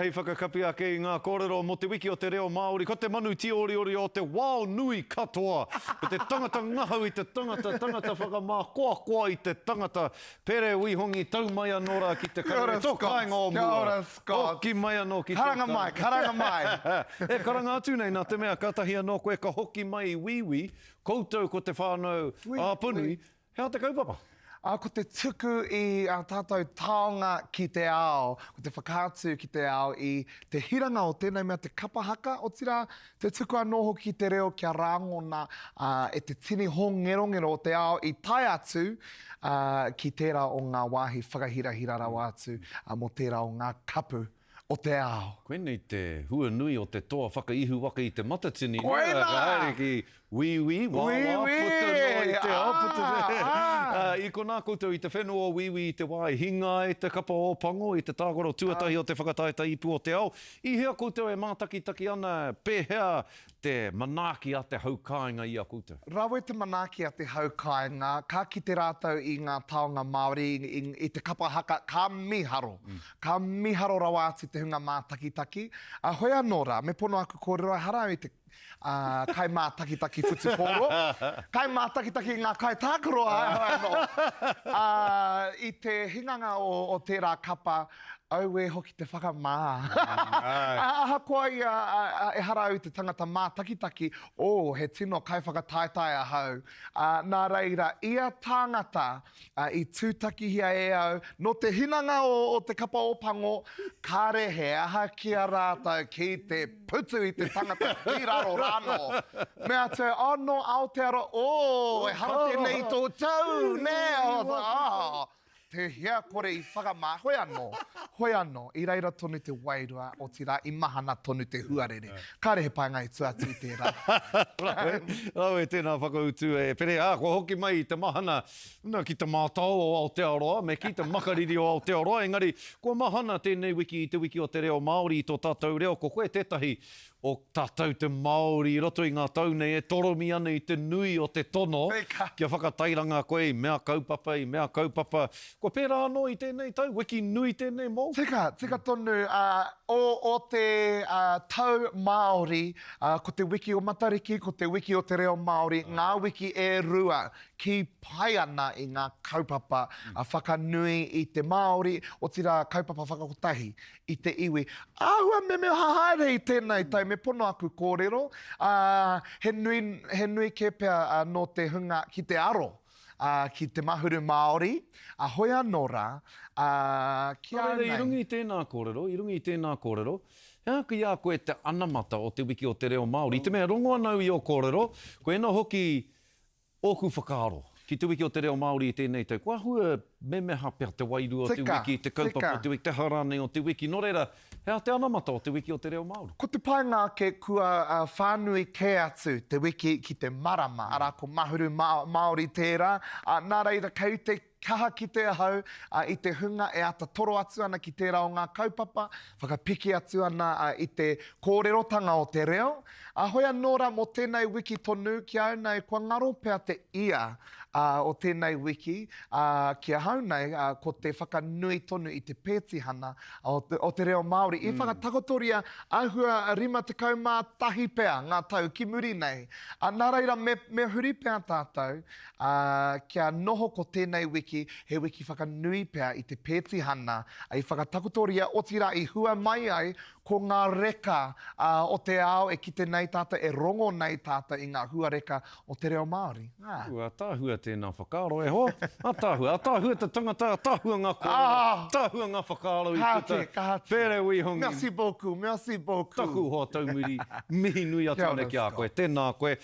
Hei whakakapi ake i ngā kōrero mō Te Wiki o te Reo Māori, ko te manu tīoriori o te wao nui katoa, ko te tangata ngahau i te tangata, tangata whakamākoakoa i te tangata, Pere Wihongi, tau mai anō rā ki te karere, tō kāinga o mua. Kia ora, Scott. Hoki mai anō ki tō Karanga mai, karanga mai. E karanga atu nei, nā te mea kātahi anō koe ka hoki mai i Wīwī, koutou ko te whānau ā-Punui, He aha te kaupapa? Ā, ko te tuku i ā tātou taonga ki te ao, ko te whakaatu ki te ao i te hiranga o tēnei mea te kapa haka, otirā, te tuku anō hoki i te reo kia rāngona e te tini hōngerongero o te ao i tae atu ki tērā o ngā wāhi whakahirahira rawa atu mō tērā o ngā kapu o te ao. Koinei te hua nui o te toa whakaihu waka i Te Matatini, nē, Koinā! ka haere ki Wīwī, wāwā, puta noa i te ao, puta noa. I konā koutou i te whenua o Wīwī i te wā i hinga ai te kapa o Pango i te tākaro tuatahi o te whakataetae ipu o te ao. I hea koutou e mātakitaki ana, pēhea te manaaki a te hau kāinga i a koutou? Rawe te manaaki a te hau kāinga, ka kite rātou i ngā taonga Māori, i te kapa haka, ka mīharo. Ka mīharo rawa atu te hunga mātakitaki. Ā, hoi anō rā, me pono aku kōrero, ehara au i te ā, kaimātakitaki whutupōro, kaimātakitaki i ngā kaitākaro hoi anō. Ā, i te hinganga o, o tērā kapa, auē hoki te whakamā. Ahakoa ia, ehara au i te tangata mātakitaki, ō, he tino kaiwhakataetae ahau. Ā, nā reira, ia tāngata, Ā, i tūtakihia e au, nō te hinanga o, o te kapa o Pango, kāre he aha ki a rātou ki te putu i te tangata ki raro rānō. Mea atu au, oh, nō Aotearoa, oh, ehara tēnei i tō tau, nē, oh, oh, te hea kore i whakamā, hoi anō, hoi anō, i reira tonu te wairua, otirā, i mahana tonu te huarere. Kāre he painga i tua atu i tērā. Rawe, rawe tēnā whakautu e Pere. Ā, kua hoki mai i te mahana Na, ki te mātao o Aotearoa, me kī te makariri o Aotearoa, engari, kua mahana tēnei wiki i te wiki o te reo Māori i tō tātou reo, ko koe tētahi o tātou te Māori i roto i ngā tau nei e toromi ana i te nui o te tono kia whakatairanga koe i mea kaupapa, i mea kaupapa. Kua pērā anō i tēnei tau, wiki nui tēnei mōu? Tika, tika tonu, ā, o, o te, ā, tau Māori, ā, ko te wiki o Matariki, ko te wiki o te reo Māori, ngā wiki e rua kī pai ana i ngā kaupapa whakanui i te Māori, otirā kaupapa whakakotahi i te iwi. Āhua memeha haere i tēnei tau, me pono aku kōrero, ā, he nui, he nui kē pea nō te hunga ki te aro ki te mahuru Māori, ā, hoi anō rā, ā, ki a au Nō reira, i nei. runga i tēnā kōrero, i runga i tēnā kōrero, he aha ki a koe te anamata o Te Wiki o te Reo Māori? I te mea e rongo ana au i ō kōrero, koina hoki Ōku whakaaro ki Te Wiki o te Reo Māori i tēnei tau, kua āhua memeha pea te wairua o te Tika, wiki, te kaupapa tika. o te wiki, te aha rānei o te wiki. Nō reira, he aha te anamata o Te Wiki o te Reo Māori? Ko te painga ake kua whānui kē atu te wiki ki te marama, arā ko Mahuru Māori tērā, nā reira kei te Kaha kite ahau i te hunga e āta toro atu ana ki tērā o ngā kaupapa, whakapiki atu ana i te kōrerotanga o te reo. Ā, hoi anō rā mō tēnei wiki tonu, ki a au nei, kua ngaro pea te ia o tēnei wiki, ā, ki ahau nei, ko te whakanui tonu i te pētihana o te reo Māori. I whakatakotoria āhua 51 pea ngā tau ki muri nei. Ā, nā reira, me, me huri pea tātou, Ā, kia noho ko tēnei wiki he wiki whakanui pea i te pētihana i whakatakotoria, otirā i hua mai ai ko ngā reka o te ao e kite nei tātou, e rongo nei tātou i ngā hua reka o te reo Māori. Ā. Ū, ātaahua tēnā whakaaro e hoa. Ātaahua. Ātaahua te tangata, ātaahua ngā kōrero, ātaahua ngā whakaaro i puta. Ka tika, ka tika. Pere Wihongi. Merci beaucoup, merci beaucoup. Taku hoa taumuri, mihi nui atu ana ki a koe. Tēnā koe.